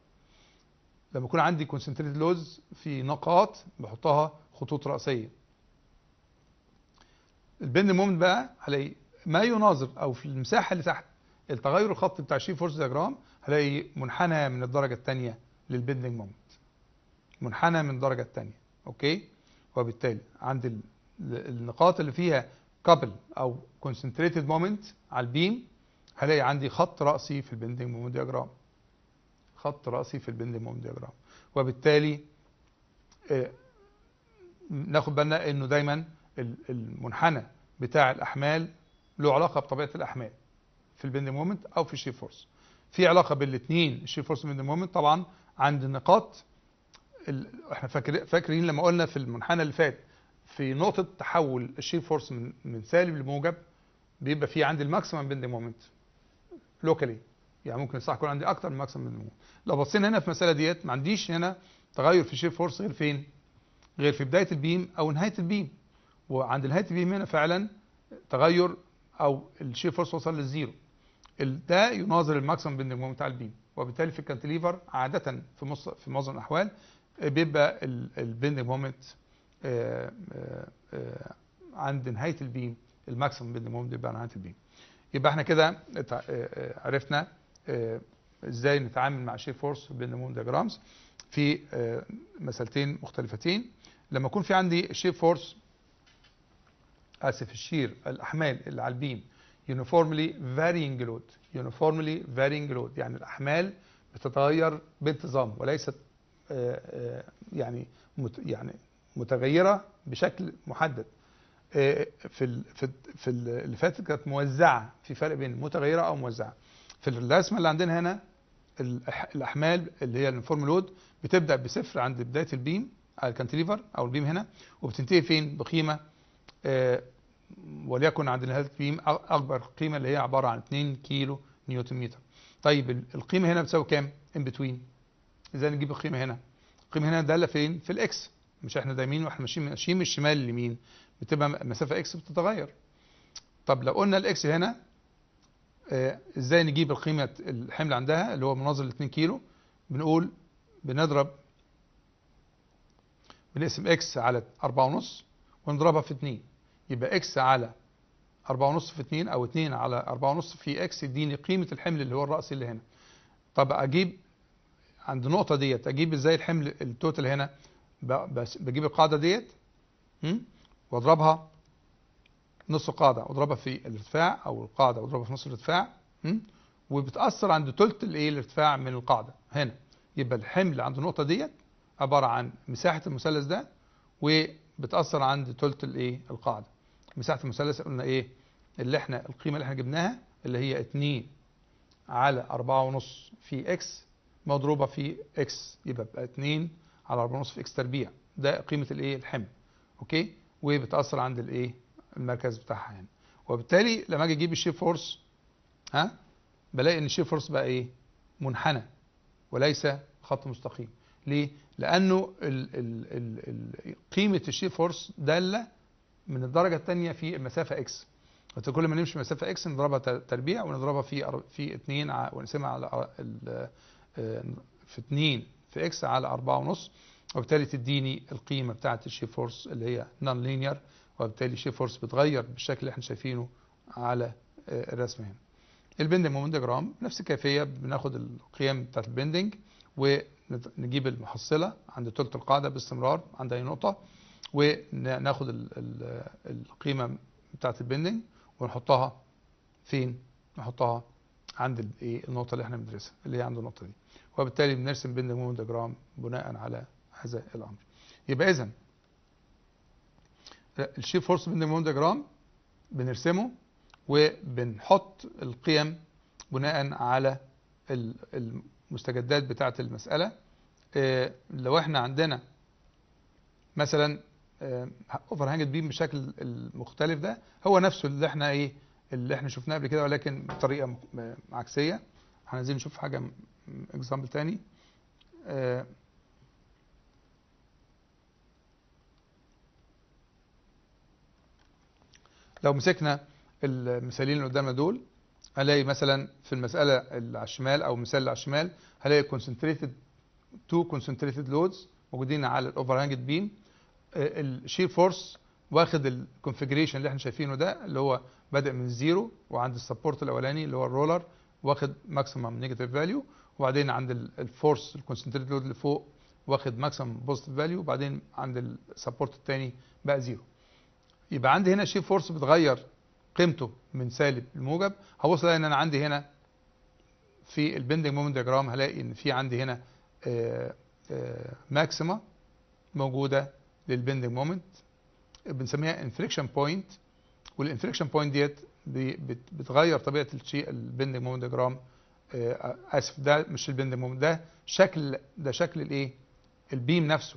A: لما يكون عندي concentrated loads في نقاط بحطها خطوط راسية. ال bending moment بقى هلاقي ما يناظر او في المساحة اللي تحت التغير الخطي بتاع ال shear force diagram هلاقي منحنى من الدرجة الثانية لل bending moment، منحنى من الدرجة الثانية. okay، وبالتالي عند النقاط اللي فيها couple او concentrated moment على ال beam هلاقي عندي خط راسي في ال bending moment diagram، خط راسي في ال bending moment diagram. وبالتالي ناخد بالنا انه دايما المنحنى بتاع الاحمال له علاقة بطبيعة الاحمال في ال bending moment او في ال shear force. في علاقة بالاثنين ال shear force وال bending moment طبعا عند النقاط احنا فاكرين لما قلنا في المنحنى اللي فات في نقطة تحول ال shear force من سالب لموجب بيبقى في عندي ال maximum bending moment locally، يعني ممكن صح يكون عندي اكتر من maximum bending moment. لو بصينا هنا في المسالة ديت ما عنديش هنا تغير في ال shear force غير فين؟ غير في بداية ال beam او نهاية ال beam، وعند نهاية ال beam هنا فعلا تغير او ال shear force وصل لل zero، ده يناظر ال maximum bending moment بتاع ال beam، وبالتالي في ال cantilever عادة في معظم الاحوال بيبقى ال bending moment عند نهاية ال beam، ال maximum bending moment بيبقى عند نهاية ال beam. يبقى احنا كده عرفنا ازاي نتعامل مع shear force و bending moment diagrams في مسألتين مختلفتين. لما يكون في عندي shear force، اسف ال shear، الاحمال اللي على ال beam uniformly varying load، uniformly varying load يعني الاحمال بتتغير بانتظام وليست يعني يعني متغيرة بشكل محدد. في في اللي فاتت كانت موزعة، في فرق بين متغيرة او موزعة. في الرسمة اللي عندنا هنا الاحمال اللي هي ال uniform load بتبدا بصفر عند بداية ال beam على ال cantilever او ال beam هنا، وبتنتهي فين؟ بقيمة وليكن عند نهاية ال beam اكبر قيمة اللي هي عبارة عن 2 كيلو نيوتن متر. طيب القيمة هنا بتساوي كام؟ in between. ازاي نجيب القيمة هنا؟ القيمة هنا داله فين؟ في ال x، مش احنا دايمين واحنا ماشيين من الشمال لليمين بتبقى مسافة x بتتغير. طب لو قلنا ال x هنا ازاي نجيب القيمة الحمل عندها اللي هو مناظر ل 2 كيلو؟ بنقول بنضرب، بنقسم x على 4.5 ونضربها في 2، يبقى x على 4.5 في 2 او 2 على 4.5 في x يديني قيمة الحمل اللي هو الرأسي اللي هنا. طب اجيب عند النقطة ديت، اجيب ازاي الحمل ال total هنا؟ بجيب القاعدة ديت واضربها نص القاعدة واضربها في الارتفاع، او القاعدة واضربها في نص الارتفاع، وبتاثر عند ثلث الايه الارتفاع من القاعدة هنا. يبقى الحمل عند النقطة ديت عبارة عن مساحة المثلث ده، وبتاثر عند ثلث الايه القاعدة. مساحة المثلث قلنا ايه؟ اللي احنا القيمة اللي احنا جبناها اللي هي 2 على 4.5 في x مضروبة في x، يبقى 2 على 4.5 في x تربيع، ده قيمة الايه الحمل. okay، وبتاثر عند الايه المركز بتاعها هنا. وبالتالي لما اجي اجيب ال shear force بلاقي ان ال shear force بقى ايه؟ منحنى وليس خط مستقيم. ليه؟ لانه ال قيمة ال shear force داله من الدرجة الثانية في المسافة x، كل ما نمشي مسافة x نضربها تربيع ونضربها في 2 ونقسمها على في 2 في x على 4.5، وبالتالي تديني القيمة بتاعه ال shear force اللي هي non linear، وبالتالي ال shear force بتغير بالشكل اللي احنا شايفينه على الرسم هنا. ال bending moment diagram نفس الكيفية، بناخد القيم بتاعه ال bending ونجيب المحصلة عند ثلث القاعدة باستمرار عند اي نقطة، وناخد القيمة بتاعه ال bending ونحطها فين؟ نحطها عند الايه النقطة اللي احنا بندرسها اللي هي عند النقطة دي، وبالتالي بنرسم bending moment diagram بناء على هذا الامر. يبقى اذا ال shear force bending moment diagram بنرسمه وبنحط القيم بناء على المستجدات بتاعه المسالة. لو احنا عندنا مثلا overhang beam بشكل المختلف ده هو نفسه اللي احنا ايه اللي احنا شفناه قبل كده، ولكن بطريقة عكسية. احنا عايزين نشوف حاجة example تاني. لو مسكنا المثالين اللي قدامنا دول هلاقي مثلا في المسالة اللي على الشمال او المثال اللي على الشمال هلاقي concentrated two concentrated loads موجودين على ال overhanged beam. ال shear force واخد ال configuration اللي احنا شايفينه ده اللي هو بادئ من zero، وعند ال support الاولاني اللي هو ال roller واخد maximum negative value، وبعدين عند ال force ال concentrated load اللي فوق واخد maximum positive value، وبعدين عند ال support الثاني بقى zero. يبقى عندي هنا shear force بتغير قيمته من سالب لموجب. هبص الاقي ان انا عندي هنا في ال bending moment diagram هلاقي ان في عندي هنا maxima موجودة لل bending moment بنسميها inflection point، وال inflection point ديت بتغير طبيعة الشيء ال bending moment diagram. اسف، ده مش ال bending moment، ده شكل الايه؟ ال beam نفسه.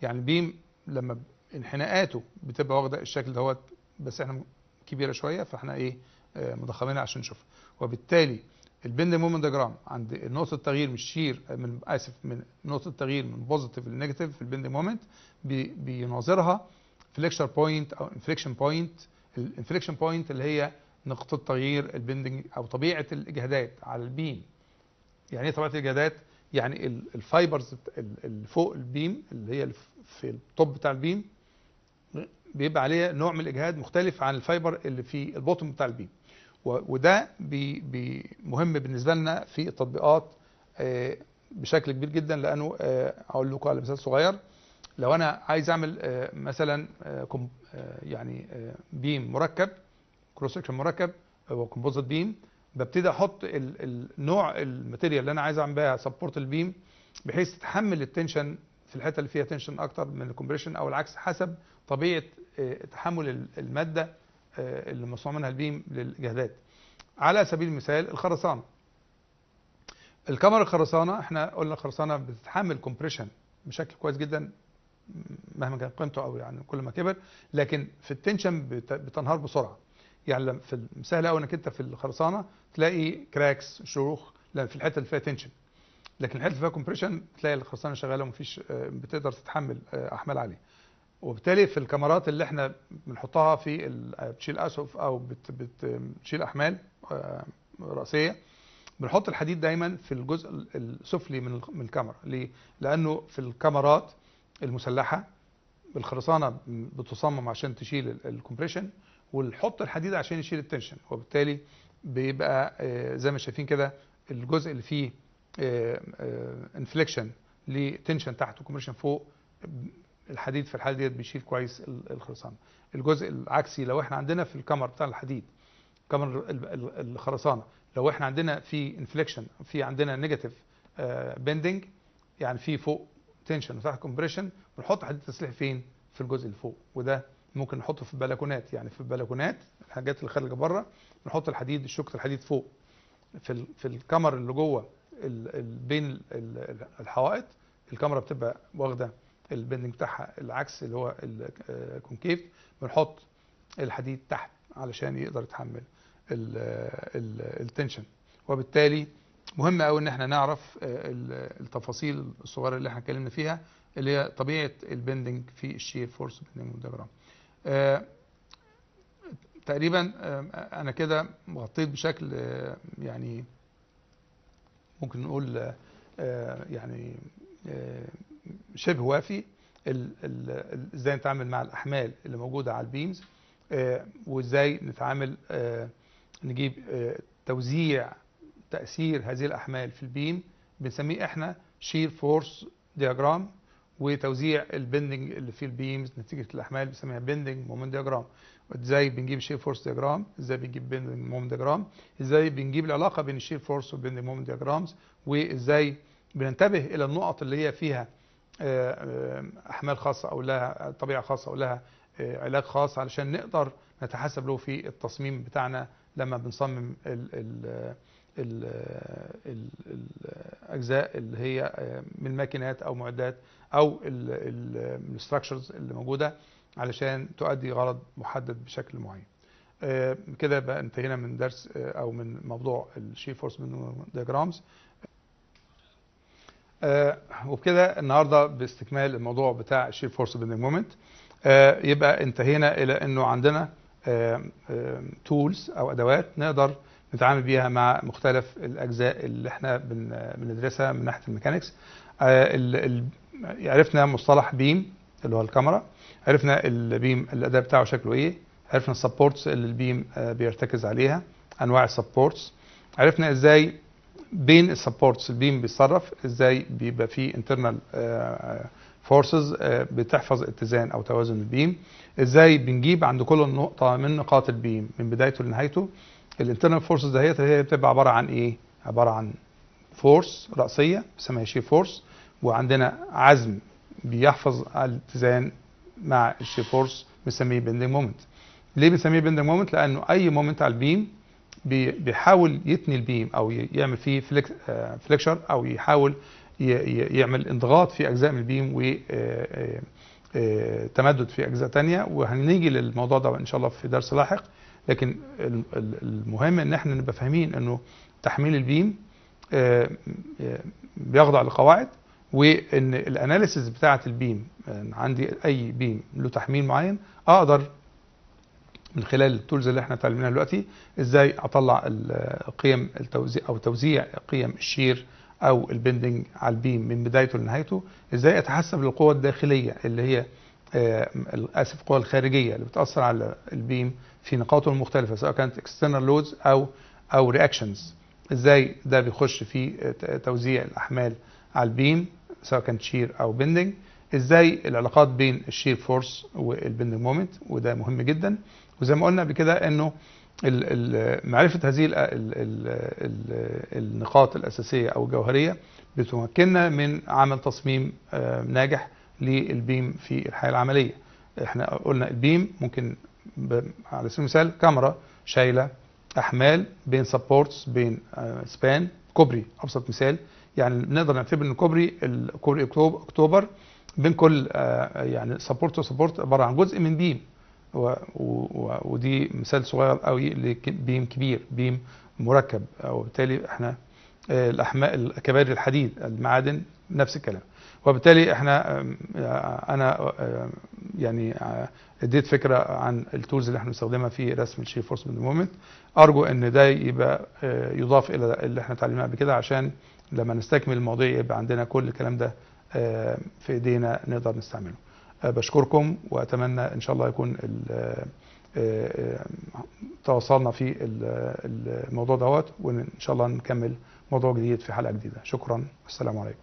A: يعني ال beam لما انحناءاته بتبقى واخده الشكل دوت، بس احنا كبيرة شويه، فاحنا ايه مضخمينها عشان نشوفها. وبالتالي ال bending moment diagram عند نقطة التغيير من ال shear من اسف من نقطة التغيير من positive ل negative في ال bending moment بيناظرها flexure point او inflection point. ال inflection point اللي هي نقطة تغيير ال bending او طبيعة الاجهادات على ال beam. يعني ايه طبيعة الاجهادات؟ يعني ال fibers اللي فوق ال beam، اللي هي في ال top بتاع ال beam، بيبقى عليها نوع من الاجهاد مختلف عن ال fiber اللي في ال bottom بتاع ال beam. وده بي بي مهم بالنسبة لنا في التطبيقات بشكل كبير جدا، لانه اقول لكم على مثال صغير: لو انا عايز اعمل مثلا يعني beam مركب، cross section مركب او composite beam، ببتدي احط النوع ال material اللي انا عايز اعمل بيها support ال beam، بحيث تتحمل ال tension في الحتة اللي فيها tension اكتر من ال compression او العكس، حسب طبيعة تحمل المادة اللي مصنوع منها ال beam للاجهادات. على سبيل المثال الخرسانه، الكمرة الخرسانه، احنا قلنا الخرسانه بتتحمل compression بشكل كويس جدا مهما كان قيمته او يعني كل ما كبر، لكن في ال tension بتنهار بسرعه. يعني في سهل قوي انك انت في الخرسانه تلاقي cracks، شروخ في الحتة اللي فيها tension، لكن الحتة اللي فيها compression تلاقي الخرسانه شغالة ومفيش، بتقدر تتحمل احمال عاليه. وبالتالي في الكمرات اللي احنا بنحطها في بتشيل اسقف او بتشيل احمال راسيه، بنحط الحديد دايما في الجزء السفلي من الكمرة. ليه؟ لانه في الكمرات المسلحة الخرسانه بتصمم عشان تشيل ال compression، ونحط الحديد عشان يشيل ال tension. وبالتالي بيبقى زي ما شايفين كده الجزء اللي فيه inflection ل tension تحت و compression فوق، الحديد في الحالة ديت بيشيل كويس الخرسانه. الجزء العكسي، لو احنا عندنا في الكمر بتاع الحديد، كمر الخرسانه، لو احنا عندنا في inflection، في عندنا negative bending، يعني في فوق tension وتحت compression، بنحط حديد تسليح فين؟ في الجزء اللي فوق. وده ممكن نحطه في البلكونات، يعني في البلكونات الحاجات اللي خارجه بره بنحط الحديد، شوكه الحديد فوق. في الكمر اللي جوه بين الحوائط، الكمرة بتبقى واخده ال bending بتاعها العكس اللي هو ال concave، بنحط الحديد تحت علشان يقدر يتحمل ال tension. وبالتالي مهم قوي ان احنا نعرف التفاصيل الصغيرة اللي احنا اتكلمنا فيها، اللي هي طبيعة ال bending في ال shear force bending diagram. تقريبا انا كده غطيت بشكل يعني ممكن نقول يعني شبه وافي ازاي نتعامل مع الاحمال اللي موجودة على ال beams، وازاي نتعامل نجيب توزيع تاثير هذه الاحمال في ال beam، بنسميه احنا shear force diagram، وتوزيع ال bending اللي في ال beams نتيجة الاحمال بنسميها bending moment diagram. ازاي بنجيب shear force diagram؟ ازاي بنجيب bending moment diagram؟ ازاي بنجيب العلاقة بين ال shear force وال bending moment diagrams؟ وازاي بننتبه الى النقط اللي هي فيها احمال خاصة او لها طبيعة خاصة او لها علاج خاص، علشان نقدر نتحسب له في التصميم بتاعنا لما بنصمم ال ال ال ال الاجزاء اللي هي من ماكينات او معدات او ال structures اللي موجودة علشان تؤدي غرض محدد بشكل معين. كده بقى انتهينا من درس او من موضوع ال shear force diagrams. وبكده النهارده باستكمال الموضوع بتاع ال shear force bending moment، يبقى انتهينا الى انه عندنا tools او ادوات نقدر نتعامل بيها مع مختلف الاجزاء اللي احنا بندرسها من ناحية ال mechanics. عرفنا مصطلح beam اللي هو الكمرة، عرفنا ال beam الاداء بتاعه شكله ايه، عرفنا ال supports اللي ال beam بيرتكز عليها، انواع ال supports، عرفنا ازاي بين ال supports ال beam بيتصرف ازاي، بيبقى فيه internal forces بتحفظ اتزان او توازن ال beam، ازاي بنجيب عند كل نقطة من نقاط ال beam من بدايته لنهايته ال internal forces دهيت، هي بتبقى عبارة عن ايه؟ عبارة عن force راسية بنسميها shear force، وعندنا عزم بيحفظ الاتزان مع ال shear force بنسميه bending moment. ليه بنسميه bending moment؟ لانه اي moment على ال beam بيحاول يتني ال beam او يعمل فيه flexure او يحاول يعمل انضغاط في اجزاء من ال beam و تمدد في اجزاء تانية. وهنيجي للموضوع ده ان شاء الله في درس لاحق، لكن المهم ان احنا نبقى فاهمين انه تحميل ال beam بيخضع لقواعد، وان ال analysis بتاعه ال beam، عندي اي beam له تحميل معين اقدر من خلال ال tools اللي احنا اتعلمناها دلوقتي ازاي اطلع قيم التوزيع او توزيع قيم ال shear او ال bending على ال beam من بدايته لنهايته، ازاي اتحسب للقوى الداخلية اللي هي اسف القوى الخارجية اللي بتاثر على ال beam في نقاطه المختلفة سواء كانت external loads او reactions، ازاي ده بيخش في توزيع الاحمال على ال beam سواء كانت shear او bending، ازاي العلاقات بين ال shear force وال bending moment، وده مهم جدا. وزي ما قلنا قبل كده انه معرفة هذه ال ال ال النقاط الاساسية او الجوهرية بتمكننا من عمل تصميم ناجح لل beam في الحياة العملية. احنا قلنا ال beam ممكن على سبيل المثال كمرة شايله احمال بين supports بين span، كوبري ابسط مثال، يعني نقدر نعتبر ان كوبري اكتوبر بين كل يعني support و support عبارة عن جزء من beam، ودي مثال صغير قوي ل beam كبير، beam مركب، وبالتالي احنا الاحمال كباري الحديد المعادن نفس الكلام. وبالتالي احنا انا يعني اديت فكرة عن ال tools اللي احنا بنستخدمها في رسم ال shear force bending moment. ارجو ان ده يبقى يضاف الى اللي احنا اتعلمناه قبل كده، عشان لما نستكمل المواضيع يبقى عندنا كل الكلام ده في ايدينا نقدر نستعمله. بشكركم واتمنى ان شاء الله يكون تواصلنا في الموضوع دوت، وان شاء الله نكمل موضوع جديد في حلقة جديدة. شكرا والسلام عليكم.